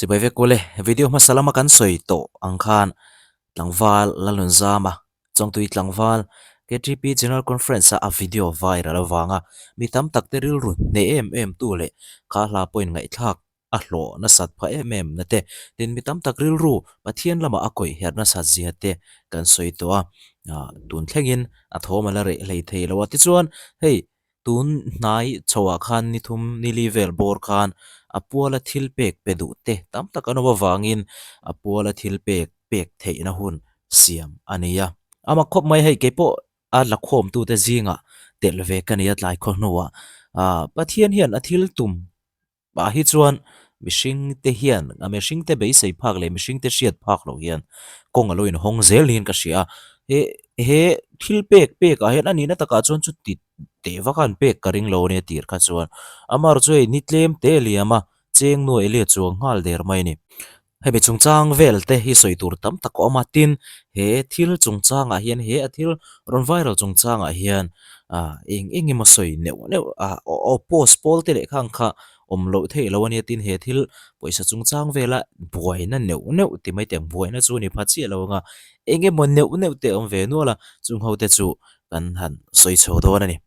Chibai vek ule, video hmasa lama kan sawi tawh ang khan tlangval Lalnunzama, Chawngtui tlangval KTP General Conference-a a video viral avanga mi tam tak te rilru hneh em em tu leh kha hla pawhin ngaihthlak a hlawh nasat phah em em na te, tin mi tam tak rilru Pathian lamah a kawih herh nasat zia te kan sawi tawh a, tun thlengin a thawm a la reh hlei thei lo a. Tichuan hei Tun hnai chhoah khan ni thum ni li vel bawr khan a puala thil pek pe duh te tam tak an awm avangin a puala thil pek pek theihna hun siam a ni a. Amah khawp mai hei keipawh a lakhawmtute zingah telh ve ka ni a tlai khaw hnuah Pathian hian a thil tum Mah hi chuan mihring te hian a mihring te beisei phak leh mihring te hriat phak loh hian kawng a lo inhawng zel niin ka hria a. He he thil pek pek ah hian a nihna takah chuan chuti teh vak a an pek ka ring lo a nia tir kha chuan. Amaherawhchu chu hei ni tlem te a liam a, cheng nuaih leh chuang nghal der mai a ni. Hemi chungchang vel te hi sawi tur tam tak a awm a, tin he thil chungchangah hian he a thil rawn viral chungchangah hian ah eng eng emaw sawi neuh neuh ah aw post pawl te leh khang kha awm loh theih lo a nia tin he thil pawisa chungchang vela buaina neuh neuh ti mai teh ang buaina chu a ni pha chiah lo ang a eng emaw neuh neuh te a awm ve nual a chung ho te chu kan han sawi chho dawn a ni.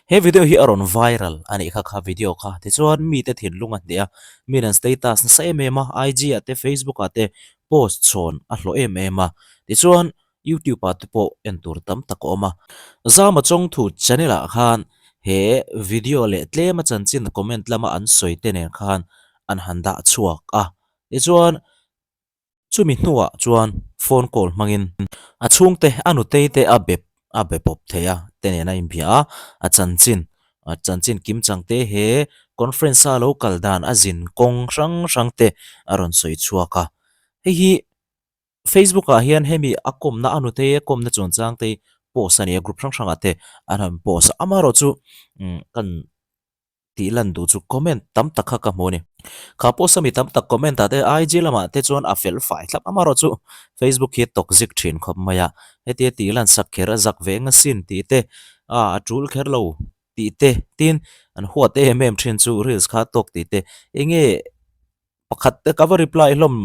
He video hi a rawn viral a nih kha kha video kha tichuan mite thinlung a hneh a min an status nasa em em a IG ah te Facebook ah te post chhawn a hlawh em em a tichuan YouTube ah te pawh en tur tam tak a awm a Zama Chawngthu channel ah khan he video leh tlem a chanchin comment lama an sawi te nen khan an han dah chhuak a tichuan Chumi hnuah chuan phone call hmangin a chhungte a nutei te a be a be pawp thei a te nen a inbia a, a chanchin a chanchin kim chang te he conference a lo kal dan a zin kawng hrang hrang te a rawn sawi chhuak a. Hei hi Facebook ah hian hemi a kawmna a nutei a kawmna chungchang te hi post a ni a group hrang hrangah te an han post a amaherawhchu kan tih lan duh chu comment tam tak kha ka hmu a ni. Kha post a mi tam tak comment ah te IG lamah te chuan a fel fai thlap amaherawh chu Facebook hi toxic thin khawp mai a, hetia tih lan sak kher a zak ve eng asin tih te a a tul kher lo tih te tin an huat em em thin chu reels kha tawk tih te enge pakhat te ka va reply hlawm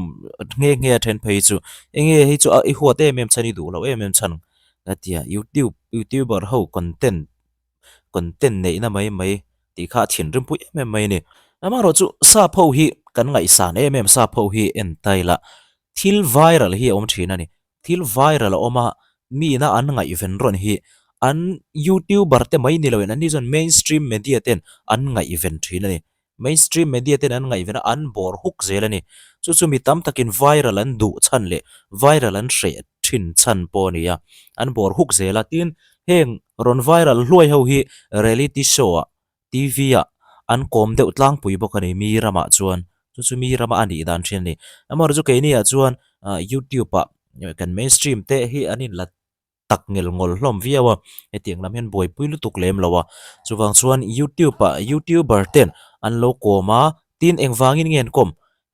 nghe nghe a then phei chu enge hei chu a i huat em em chhan i duh loh em em chhan ka ti a youtube youtuber ho content content neihna mai mai tih kha a thinrim pui em em mai a ni. Amaherawhchu sap ho hi kan ngaihsan em em sap ho hi en ta ila thil viral hi a awm thin a ni. Thil viral a awm a mina an ngaihven rawn hi an youtuber te mai ni loin an ni chuan mainstream media ten an ngaihven thin a ni. Mainstream media ten an ngaihven a, an bawr huk zel a ni. Chu chu mi tam takin viral an duh chhan leh viral an hreh thin chhan pawh a ni a, an bawr huk zel a. Tin, heng rawn viral hluai ho hi reality show ah, TV ah an kawm deuh tlangpui bawk a ni mi ramah chuan. Chu chu mi rama a nih dan thin a ni. Amaherawhchu keini ah chuan YouTube ah kan mainstream te hi an inla tak ngel ngawl hlawm viau a, hetiang lam hian buaipui lutuk lem lo a, chuvang chuan youtube ah youtuber ten an lo kawm a, tin engvangin nge an kawm?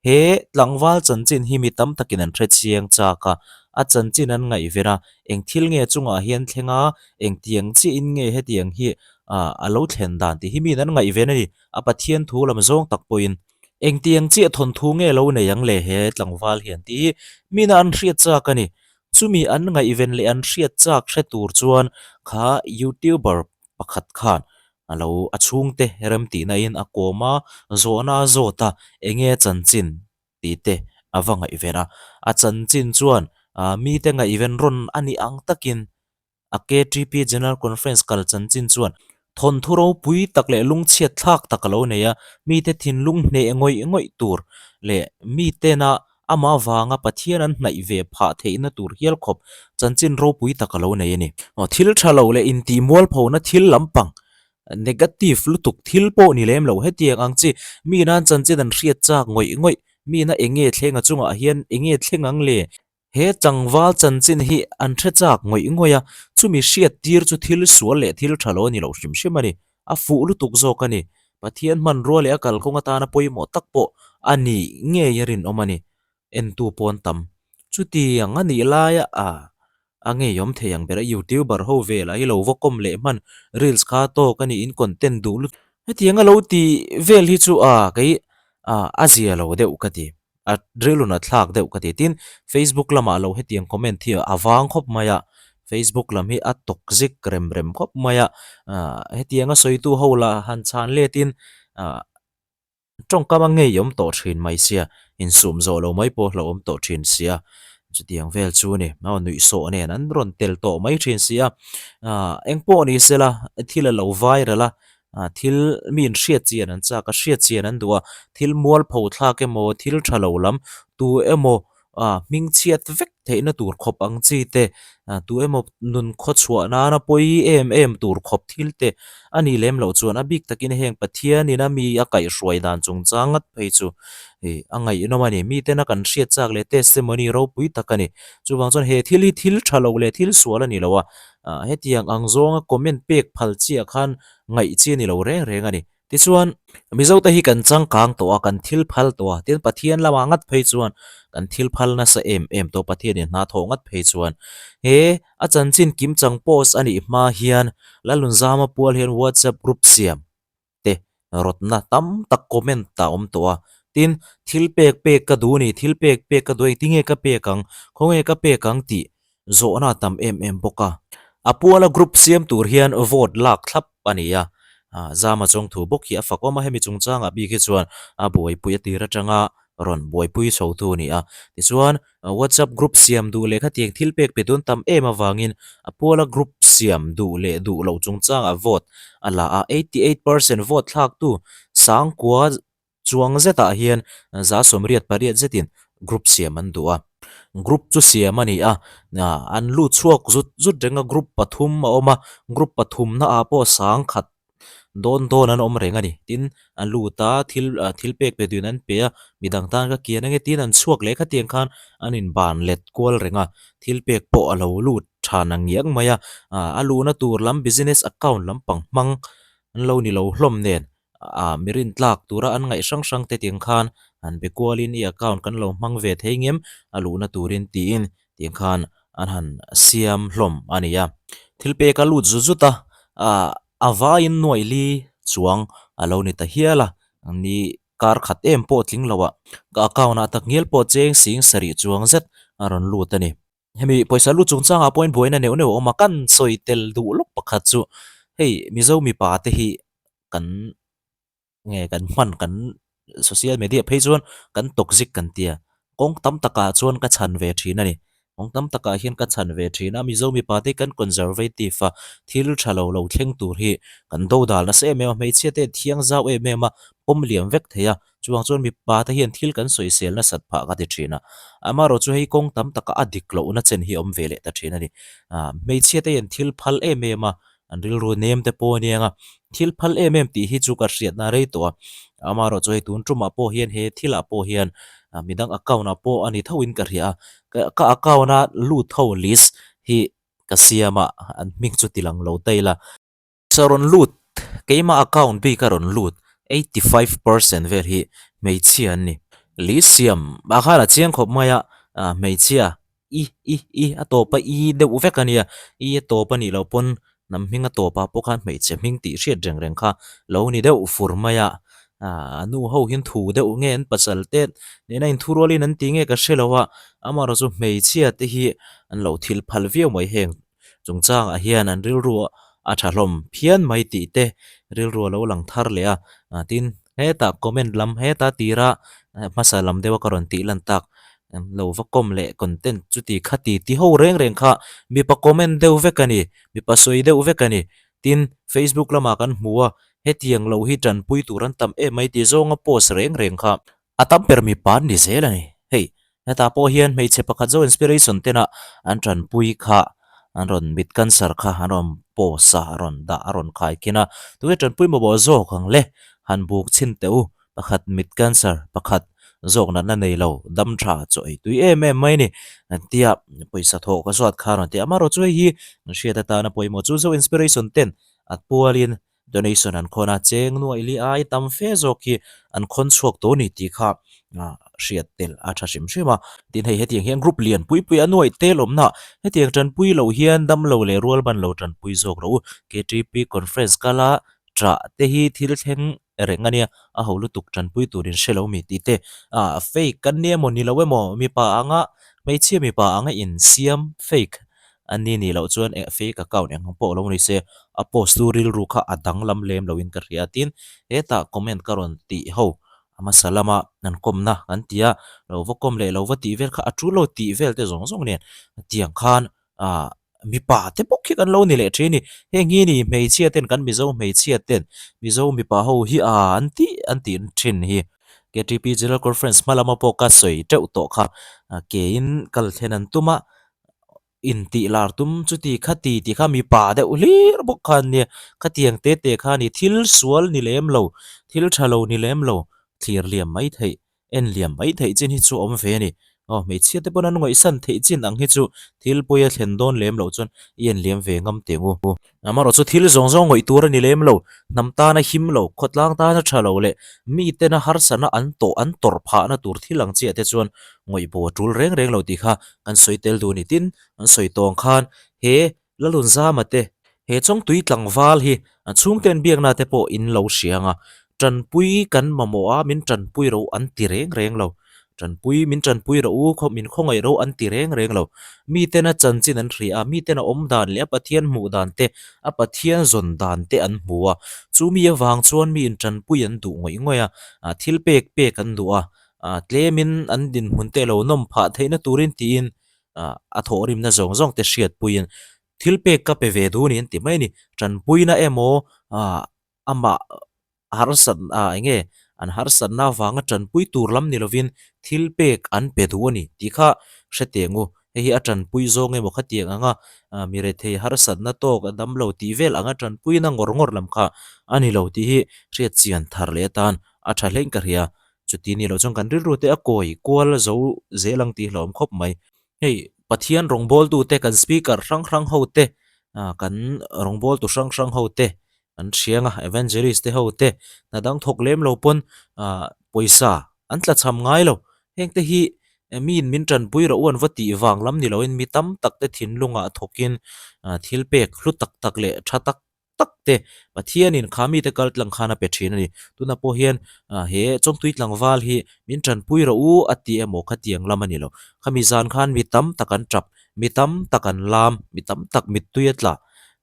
He tlangval chanchin hi mi tam takin an hre chiang chak a, a chanchin an ngaihven a, eng thil nge chungah hian thleng a, engtiang chiahin nge hetiang hi ah a lo thlen dan tih hi miin an ngaihven a ni, a Pathian thu lam zawng tak pawhin. Engtiang chiah thawnthu nge lo nei ang le he tlangval hian tih hi miin an hriat chak a ni. Chumi an ngaihven leh an hriat chak hre tur chuan kha youtuber pakhat khan a lo a chhungte remtihna in a kawm a, zawhna a zawt a, enge chanchin tih te a va ngaihven a. A chanchin chuan mite ngaihven rawn a nih ang takin A KTP General Conference kal chanchin chuan thawnthu ropui tak leh lungchhiat thlak tak a lo nei a, mite thinlung hneh ngawih ngawih tur leh mitena Amah vanga Pathian an hnaih ve phah theihna tur hial khawp chanchin ropui tak a lo nei a ni. Thil tha lo leh intih mualphona thil lampang, negative lutuk thil pawh ni lem lo hetiang ang chi mi nan chanchin an hriat chak ngawih ngawih, mi na eng nge thleng a chungah hian eng nge thleng ang le? He tlangval chanchin hi an hre chak ngawih ngawih a, chumi hriat tir chu thil sual leh thil tha lo a ni lo hrim hrim a ni. A fuh lutuk zawk a ni. Pathian hmanrua leh a kalkawng atana pawimawh tak pawh a nih ngei a rinawm a ni. Entu pawn tam. Chutiang a nih laia a a ngeiawm thei ang ber a, youtuber ho velah hi lo va kawm leh hman reels kha tawk a nih in content duh lutuk. Hetiang a lo tih vel hi chu a kei a a zia lo deuh ka ti. A rilrun a thlak deuh ka ti. Tin, Facebook lamah lo hetiang comment hi a vang khawp mai a, Facebook lam hi a toxic rem rem khawp mai a, hetianga sawitu ho lah han chhan letin tawngkam a ngei awm tawh thin mai sia, insum zawh lo mai pawh hlauhawm tawh thin sia, chutiang vel chu a ni. Aw nuihsawh nen an rawn tel tawh mai thin sia, engpawh ni sela thil a lo viral a, Ah thil mi in hriat chian an chak a, hriat chian an duh a, thil mualpho thlak emaw thil tha lo lam tu emaw ah hming chhiat vek theihna tur khawp ang chi te ah tu emaw nun khaw chhuah nana pawi em em tur khawp thil te a nih lem loh chuan a bik takin heng Pathianin a mi a kaihhruai dan chungchang ngat phei chu ih a ngaihnawm a ni. Miten a kan hriat chak leh testimony ropui tak a ni. Chuvang chuan he thil hi thil tha lo leh thil sual a ni lo a, Ah hetiang ang zawnga comment pek phal chiah khan ngaih chi a ni lo reng reng a ni. Tichuan, Mizote hi kan changkang tawh a, kan thil phal tawh a, tin Pathian lamah ngat phei chuan kan thil phal nasa em em tawh, Pathianin hna thawh ngat phei chuan. He a chanchin kimchang post a nih hma hian Lalunzama pual hian WhatsApp group siam te rawtna tam tak comment a awm tawh a, tin thil pek pek ka duh a ni, thil pek pek ka duh a engtinge ka pek ang, khawnge ka pek ang tih zawhna a tam em em bawk a. A puala group siam tur hian vote lak thlap a ni a, Zama Chawngthu bawk hi a fak awm a, hemi chungchangah bik hi chuan a buaipui a tir atanga rawn buaipui chho tu a ni a, tichuan WhatsApp group siam duh leh khatiang thil pek pe tun tam em avangin a puala group siam duh leh duh loh chungchangah vote a la a, 88 percent vote thlaktu sangkua chuang zetah hian 88% zetin group siam an duh a. Group chu siam a ni a, an lut chhuak zut zut reng a, group pathum a awm a, group pathumna ah pawh sangkhat dawn dawn an awm reng a ni. Tin, an lut a, thil ah thil pek pe duhin an pe a, midang tan ka kian ange tiin an chhuak leh khatiang khan an inban let kual reng a, thil pek pawh a lo lut tha na ngiang mai a, ah a luhna tur lam business account lampang hmang an lo ni lo hlawm nen ah mi rintlak tura an ngaih hrang hrang te tiang khan an be kualin i account kan lo hmang ve thei ngem a luhna turin tiin tiang khan an han siam hlawm a ni a. Thil pek a lut zut zut a, ah a vaiin nuaih li chuang a lo ni ta hial a, ni kar khat em pawh tling lo ah ka account ah tak ngial pawh cheng sing sarih chuang zet a rawn lut a ni. Hemi pawisa lut chungchangah pawhin buaina neuh neuh a awm a, kan sawi tel duh lawk pakhat chu hei Mizo mipa te hi kan nge kan hman kan social media phei chuan kan toxic kan tia kawng tam takah chuan ka chhan ve thin a ni kawng tam takah hian ka chhan ve thin a mizo mipa te kan conservative a thil tha lo lo thleng tur hi kan do dal nasa em em a hmeichhia te thiang zau em em a pawm liam vek thei a chuvang chuan mipa te hian thil kan sawisel nasat phah ka ti thin a amaherawh chu hei kawng tam takah a dik lohna chen hi a awm ve leh ta thin a ni ah hmeichhia te hian thil phal em em a An rilru nem te pawh a nia nga, thil phal em em tih hi chu ka hriatna rei tawh a, amaherawh chu hei tun tumah pawh hian he thilah pawh hian midang account ah pawh a ni tho in ka hria a, ka account a lut ho list hi ka siam a, an hming chu ti lang lo ta ila. Sa rawn lut, keimah account bik a rawn lut 85% vel hi hmeichhia an ni. List siam ah khan a chiang khawp mai a, hmeichhia I, i, i, a tawp a i deuh vek a nia, i a tawp a nih loh pawn hnam hming a tawpah pawh khan hmeichhe hming tih hriat reng reng kha lo ni deuh fur mai a, ah nu ho hian thu deuh nge an pasal te nena inthu rualin an ti nge ka hre lo a, amaherawh chu hmeichhia te hi an lo thil phal viau mai heng chungchangah hian an rilru a tha hlawm phian mai tih te rilru a lo lang thar leh a, ah tin hetah comment lam heta tira hmasa lam deuha ka rawn tih lan tak lo va kawm leh content chuti khati ti ho reng reng kha mipa comment deuh vek a ni mipa sawi deuh vek a ni tin facebook lamah kan hmu a hetiang lo hi tanpui tur an tam em mai tih zawnga post reng reng kha a tam ber mipa an ni zel a ni hei. Hetah pawh hian hmeichhe pakhat zo inspiration tena an tanpui kha an rawn mit cancer kha an rawn post a, a rawn dah a rawn khai khin a. Tunge tanpui mamawh zawk ang le? Han buk chhin teh u. Pakhat mit cancer, pakhat zawk natna nei lo, dam tha chaw ei tui em em mai a ni. An tia pawisa thawh ka zawt kha a rawn ti a. Amaherawhchu hei hi an hriat atana pawimawh chu zo inspiration ten a pualin Donation an khawn a, cheng nuaih li ai tam fe zawk hi an khawn chhuak tawh a ni tih kha hriat tel a tha hrim hrim a. Tin hei hetiang hian group lian pui pui a nuaih tel awmna hetiang tanpui loh hian damlo leh rual ban lo tanpui zawk rawh u. KTP conference kala ṭah te hi thil thleng reng a nia, a ho lutuk tanpui tur in hre lo mi tih te fake an ni emaw ni lo emaw mipa anga hmeichhia mipa anga insiam fake An ni nih loh chuan eh fake account eng ang pawh lo ni se, a post tu rilru kha a danglam lem loin ka hria tin hetah comment ka rawn tih ho a hmasa lama an kawmna kan ti a, lo va kawm leh lo va tih vel kha a tul lo tih vel te zawng zawng nen tiang khan ah mipa te bawk hi kan lo ni leh thin a ni. Heng hi ni hmeichhia ten kan Mizo hmeichhia ten Mizo mipa ho hi ah an tih an tih thin hi. KTP General Conference hma lama pawh ka sawi teuh tawh kha kein kal thlen an tum a. Intih lar tum chuti khati tih kha mipa deuh hlir bawk kha an nia, khatiang te te kha a ni, thil sual ni lem lo, thil tha lo ni lem lo, thlir liam mai theih, en liam mai theih chin hi chu a awm ve a ni. Aw hmeichhia te pawn an ngaihsan theih chin ang hi chu thil pawi a thlen dawn lem loh chuan i en liam ve ngam teh ngu. Amaherawh chu thil zawng zawng ngawih tur a ni lem lo, hnam tana him lo, khawtlang tana tha lo leh mitena harsatna an tawh an tawrh phahna tur thil ang chiah te chuan ngawih bo a tul reng reng lo tih kha kan sawi tel duh a ni. Tin, an sawi tawng khan he Lalunzama te, he Chawngtui tlangval hi an chhungten biakna te pawh in lo hria ang a, tanpui kan mamawh a, min tanpui ro an ti reng reng lo. Tanpui, min tanpui rawh u, khaw min khawngaih ro an ti reng reng lo. Miten a chanchin an hria a, miten a awm dan leh a Pathian hmuh dan te, a Pathian zawn dan te an hmu a. Chu mi avang chuan miin tanpui an duh ngawih ngawih a, thil pek pek an duh a, tlemin an dinhmun te lo nawm phah theihna turin tiin a thawhrimna zawng zawng te hriatpuiin thil pek ka pe ve duh a ni an ti mai a ni. Tanpuina emaw amah harsat ah eng nge an harsatna avanga tanpui tur lam ni lovin thil pek an pe duh a ni tih kha hre teh ang u. Hei hi a tanpui zawng emaw khatiang anga mi rethei harsatna tawk a dam lo tih vel anga tanpuina ngawr ngawr lam kha a ni lo tih hi hriat chian thar leh atan a tha hlein ka hria. Chuti ni loh chuan kan rilru te a kawi kual zo zel ang tih hlauhawm khawp mai. Hei Pathian rawngbawltute kan speaker hrang hrang ho te ah kan rawngbawltu hrang hrang ho te an thiang a evangelist te ho te hna dang thawk lem lo pawn ah pawisa an tla cham ngai lo heng te hi miin min tanpui rawh u an va tih vang lam ni loin mi tam tak te thinlungah thawkin ah thil pek hlu tak tak leh tha tak tak te Pathianin kha mite kal tlang khan a pe thin a ni. Tunah pawh hian he Chawngtui tlangval hi min tanpui rawh u a ti emaw khatiang lam a ni lo. Khami zan khan mi tam tak an tap, mi tam tak an lam, mi tam tak mittui a tla.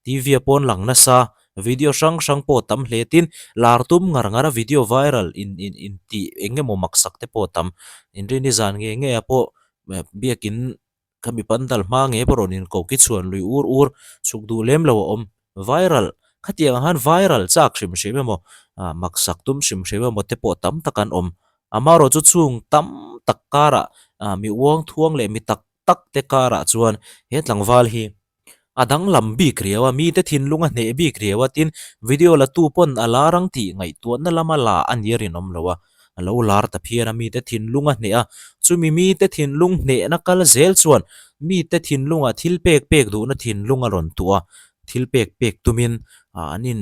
TV a pawn lang nasa, video hrang hrang pawh tam hle tin lar tum ngar ngar a video viral in in in tih eng emaw maksak te pawh tam. Inrini zan nge nge ah pawh biakin Ka mi pandal hma nge pawh rawn in ko ki chhuan lui ur ur chhuk duh lem lo a awm. Viral, khatiang ang khan viral chak hrim hrim emaw, ah maksak tum hrim hrim emaw te pawh tam tak an awm. Amaherawh chu chhung tam tak karah ah mi uang thuang leh mi tak tak te karah chuan he tlangval hi a danglam bik riau a, mite thinlung a hneh bik riau a, tin video la tu pawn a lar ang tih ngaihtuahna lama la a ni a rinawm lo a. A lo lar ta phian a, mite thinlung a hneh a, chumi mite thinlung hnehna kal zel chuan mite thinlungah thil pek pek duhna thinlung a rawn tuah a, thil pek pek tumin an in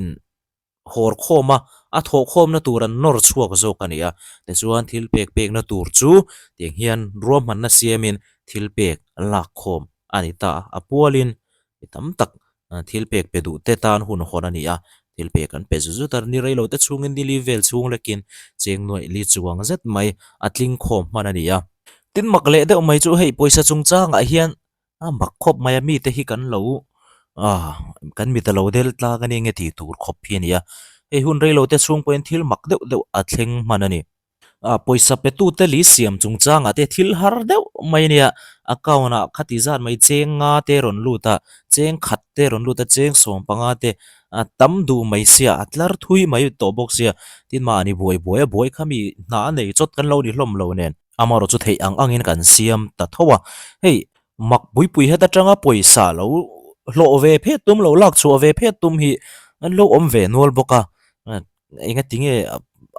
hawr khawm a, a thawh khawmna tur an nawr chhuak zawk a ni a, tichuan thil pek pekna tur chu tiang hian ruahmanna siamin thil pek lak khawm a ni ta a, a pualin mi tam tak thil pek pe duh te tan hun hawn a ni a, thil pek an pe zut zut a, ni rei lo te chhungin nili vel chhung lekin cheng nuaih li chuang zet mai a tling khawm hman a ni a. Tin mak leh deuh mai chu hei pawisa chungchangah hian a mak khawp mai a, mite hi kan lo ah kan mit a lo del tlang a ni nge tih tur khawp hi a ni a, hei hun rei lo te chhung pawhin thil mak deuh deuh a thleng hman a ni. Ah pawisa pe tu te li siam chungchangah te thil har deuh mai a nia, account ah khati zat mai cheng nga te rawn lut a, cheng khat te rawn lut a, cheng 15 te a tam duh mai sia, a tlar thui mai tawh bawk sia, tin mahni buai buai a buai kha mi hna a nei chawt kan lo ni hlawm lo nen. Amaherawh chu theih ang angin kan siam ta tho a, hei mak puipui het atanga pawisa lo hlawh ve phet tum lo lak chhuah ve phet tum hi an lo awm ve nual bawk a, enga tinge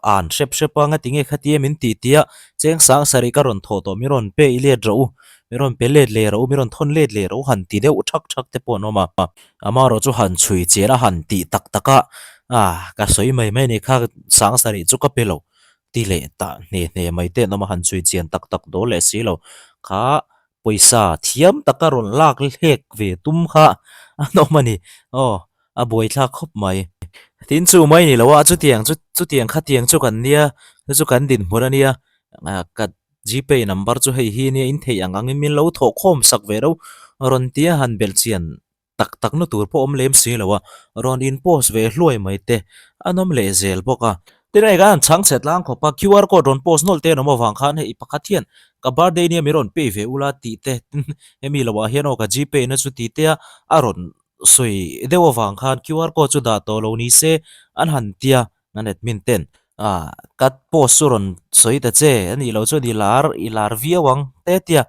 an hrep hrep a nga tinge khatia min tih tih a cheng sang sarih ka rawn thawh tawh min rawn pe i let rawh u min rawn pe let leh rawh u min rawn thawn let leh rawh u han ti deuh thak thak te pawh an awm a amaherawh chu han chhui chian a han tih tak tak a ah ka sawi mai mai a ni kha sang sarih chu ka pe lo ti leh tah hne hne mai te an awm a han chhui chian tak tak dawl leh si lo kha pawisa thiam taka rawn lak hlek ve tum kha an awm a ni aw a buaithlak khawp mai. Tin chu mai ni lo a chutiang chu chutiang khatiang chu kan nia chu chu kan dinhmun a nia ka gpay number chu hei hi nia in theih ang angin min lo thawh khawm sak ve reuh rawn tia han belh chian tak tak na tur pawh awm lem si lo a, rawn in post ve hluai mai te an awm leh zel bawk a. Tin hei khan an chhang chhe tlang khawp a, QR code rawn post nawlh te an awm avang khan hei pakhat hian ka birthday nia min rawn pay ve ula tih te hemi lo ah hian aw ka gpay na chu ti te a a rawn sawi deuh avang khan QR code chu dah tawh lo ni se an han tia an admin ten ah ka post chu rawn sawi ta che a nih loh chuan i lar i lar viau ang te tia.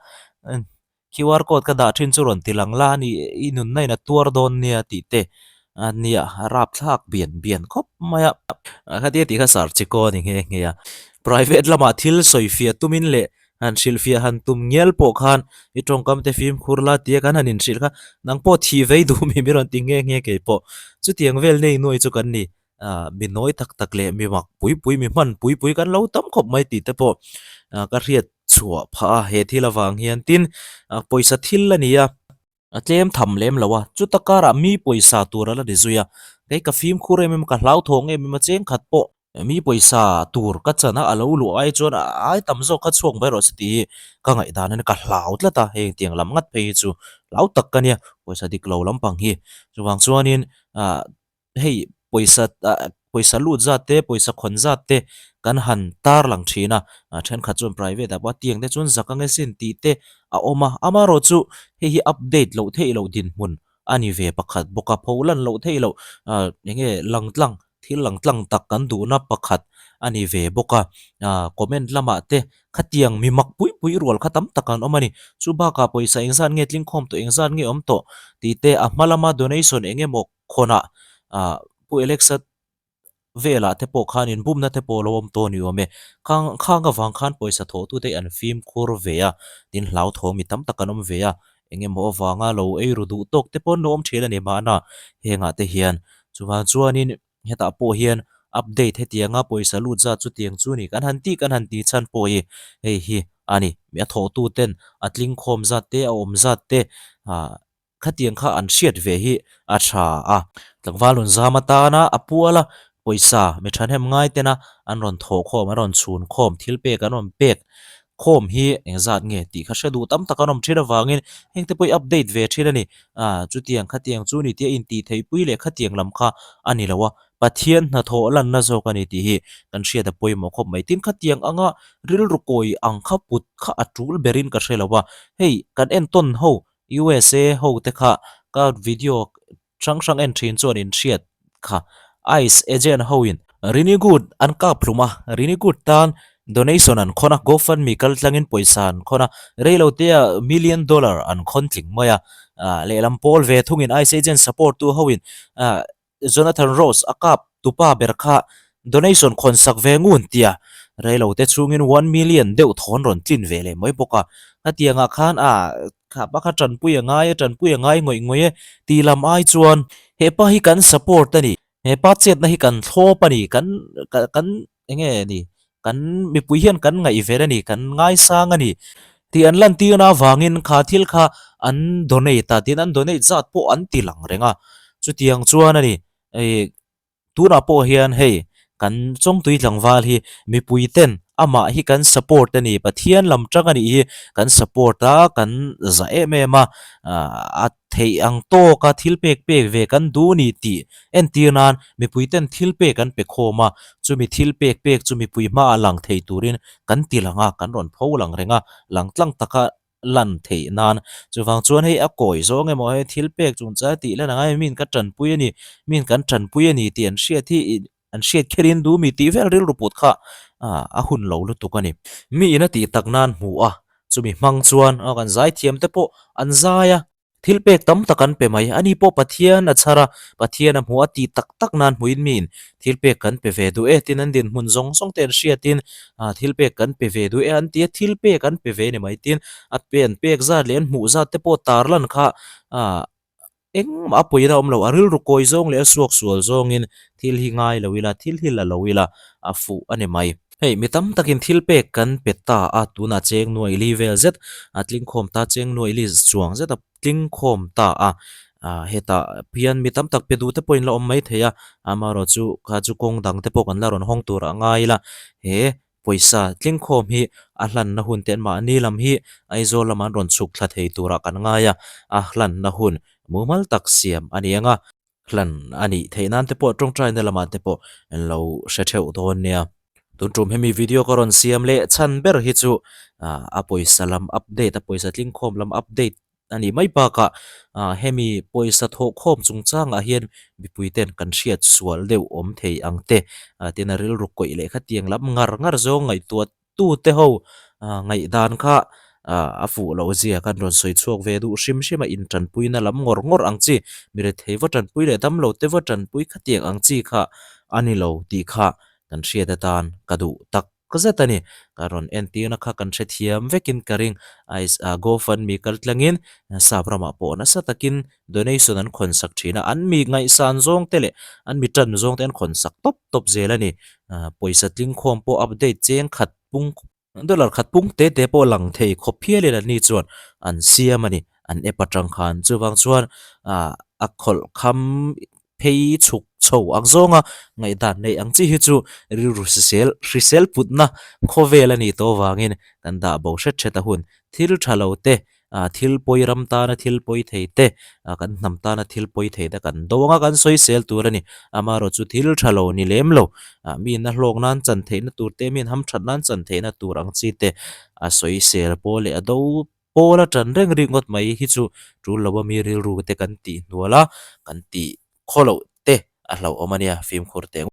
QR code ka dah thin chu rawn ti lang la a ni, i nunna in a tuar dawn nia tih te a nia, a rapthlak bian bian khawp mai a. Khatia tih kha sar chi kaw a ni nghe nghe a. Private lamah thil sawifiah tumin leh han hrilhfiah han tum ngial pawh khan i tawngkam te fimkhur la tia kan han inhrilh kha nang pawh thih vei duh mi mi rawn ti nghe nghe kei pawh. Chutiang vel nei nuai chu kan ni. Mi nawi tak tak leh mi mak pui pui mi hman pui pui kan lo tam khawp mai tih te pawh ka hriat chhuah phah a he thil avang hian tin pawisa thil a ni a a tlem tham lem lo a chuta karah mi pawisa tur a la ni zui a kei ka fimkhur em em a ka hlauthawng em em a cheng khat pawh mi pawisa tur ka chan a a lo luh ai chuan a ai tam zawk kha chhuak mai rawh se tih hi ka ngaihdan a ni ka hlau tlat a heng tiang lam ngat phei hi chu hlau tak ka nia pawisa dik lo lampang hi chuvang chuanin ah. hei pawisa ah pawisa lut zat te pawisa khawn zat te kan han tar lang thin a ah thenkhat chuan private ah pawh a tiang te chuan zak ang e sin tih te a awm a amaherawh chu hei hi update loh theih loh dinhmun a ni ve pakhat bawk a pho lan loh theih loh ah eng nge lang tlang thil lang tlang tak kan duhna pakhat a ni ve bawk a ah comment lamah te khatiang mi mak pui pui rual kha tam tak an awm a ni chu bakah pawisa engzat nge tlingkhawm tawh engzat nge awm tawh tih te a hma lama donation eng emaw khawnah ah Pu Alexa velah te pawh khan inbumna te pawh a lo awm tawh a ni awm e. Khang khang avang khan pawisa thawhtute hi an fimkhur ve a, tin hlauthawng mi tam tak an awm ve a, eng emaw avanga lo ei ru duh tawk te pawh an lo awm thin a ni mahna hengah te hian. Chuvang chuanin hetah pawh hian update hetianga pawisa lut zat chutiang chu ni kan han tih kan han tih chhan pawh hi hei hi a ni. Mi a thawhtuten a tlingkhawm zat te a awm zat te ah Khatiang kha an hriat ve hi a tha a. Tlangval rawn zam atana a pual a, pawisa mi thahnem ngai tena an rawn thawh khawm, an rawn chhun khawm, thil pek an rawn pek khawm hi engzat nge tih kha hre duh tam tak an awm thin avangin heng te pawh hi update ve thin a ni. Ah chutiang khatiang chu ni tia intih theihpui leh khatiang lam kha a ni lo a, Pathian hnathawh lanna zawk a ni tih hi kan hriat a pawimawh khawp mai. Tin khatiang anga rilru kawi ang kha put kha a tul berin ka hre lo a, hei kan entawn ho USA ho te kha ka video hrang hrang en thin chuan in hriat kha ice agent ho in Rini Good an kap hlum a, Rini Good tan donation an khawn a, GoFundMe kal tlangin pawisa an khawn a, reilo te ah million dollar an khawn tling mai a, lehlam pawl ve thungin ice agent support tu ho in Jonathan Rose a kap tupa ber kha donation khawn sak ve ngun tia reilo te chhungin 1 million deuh thawn rawn tlin ve leh mai bawk a. Khatiangah khan a khapa kha tanpui a ngai e, tanpui a ngai ngawih ngawih e tih lam ai chuan hepa hi kan support a ni, hepa chetna hi kan thlawp a ni, kan kan enge ni kan mipui hian kan ngaihven a ni, kan ngaisang a ni tih an lantirna avangin kha thil kha an donate a, tin an donate zat pawh an ti lang reng a, chutiang chuan a ni ih tunah pawh hian hei kan Chawngtui tlangval hi mipui ten amah hi kan support a ni, Pathian lam tang a nih hi kan support a, kan za em em a, a theih ang tawka thil pek pek ve kan duh a ni tih entir nan mipui ten thil pek an pe khawm a, chumi thil pek pek chu mipui hmaah lang thei turin kan ti lang a, kan rawn pho lang reng a, lang tlang taka lan theih nan. Chuvang chuan hei a kawi zawng emaw hei thil pek chungchang tih lan ang a, miin ka tanpui a ni, miin kan tanpui a ni tih an hriat hi an hriat kherin duh mi tih vel rilru put kha. A hun lo lutuk a ni. Mi in a tih tak nan hmu a, chumi hmang chuan kan zaithiam te pawh an zai a. Thil pek tam tak an pe mai. Ani pawh Pathian a chhar a, Pathian a hmu a tih tak tak nan hmuin miin thil pek kan pe ve duh e tin an dinhmun zawng zawng te an hriatin thil pek kan pe ve duh e an ti a, thil pek an pe ve ni mai tin a pe an pek zat leh an hmuh zat te pawh tarlan kha Engmah a pawina awm lo, a rilru kawi zawng leh a suak sual zawngin thil hi ngai lo ila, thil hi la lo ila, a fuh a ni mai. Hei, mi tam takin thil pek kan pe ta a, tunah cheng nuaili vel zet a tlingkhawm ta, cheng nuaili chuang zet a tlingkhawm ta a, hetah hian mi tam tak pe duh te pawhin la awm mai thei a, amaherawhchu kha chu kawng dang te pawh kan la rawn hawng tur a ngai ila, he Pawisa tlingkhawm hi a hlanna hun te mahni lam hi Aizawl lama an rawn chhuk thla thei turah kan ngai a, a hlanna hun mumal tak siam a ni ang a, hlan a nih theih nan te pawh tawngtaina lamah te pawh an lo hre theuh dawn nia. Tun tum hemi video ka rawn siam leh chhan ber hi chu a pawisa lam update, a pawisa tlingkhawm lam update a nih mai bakah hemi pawisa thawhkhawm chungchangah hian mipuiten kan hriat sual deuh awm thei ang te tin a rilru kawih leh khatiang lam ngar ngar zawng ngaihtuah tu te ho ngaihdan kha a fuh loh zia kan rawn sawi chhuak ve duh hrim hrim a intanpuina lam ngawr ngawr ang chi mi rethei va tanpui leh damlo te va tanpui khatiang ang chi kha a ni lo tih kha kan hriat atan ka duh tak. Ka zet a ni. Ka rawn entirna kha kan hrethiam vekin ka ring. Ais ah GoFundMe kal tlangin sap ramah pawh nasa takin donation an khawnsak thin a, an mi ngaihsan zawng te leh an mi tan zawng te an khawnsak tawp tawp zel a ni. Pawisa tlingkhawm pawh update cheng khat pung dollar khat pung te te pawh lang thei khawp hialin an ni chuan an siam a ni. An app atang khan chuvang chuan a khawlh kham phei chhuk chho ang zawnga ngaihdan neih ang chi hi chu rilru hrisel hrisel putna khawvel a nih tawh avangin kan dah bo hret hret a hun. Thil tha lo te, ah thil pawi ram tana thil pawi thei te, ah kan hnam tana thil pawi thei te kan do anga kan sawisel tur a ni. Amaherawh chu thil tha lo ni lem lo, ah mi in a hlawk nan chan theihna tur te, mi in hamthat nan chan theihna tur ang chi te a sawisel pawh leh a do Pawl a tan reng rik ngawt mai hi chu tul lo a mi rilru te kan tih hnual a, kan tih khaw loh te a hlauhawm a nia fimkhur teh.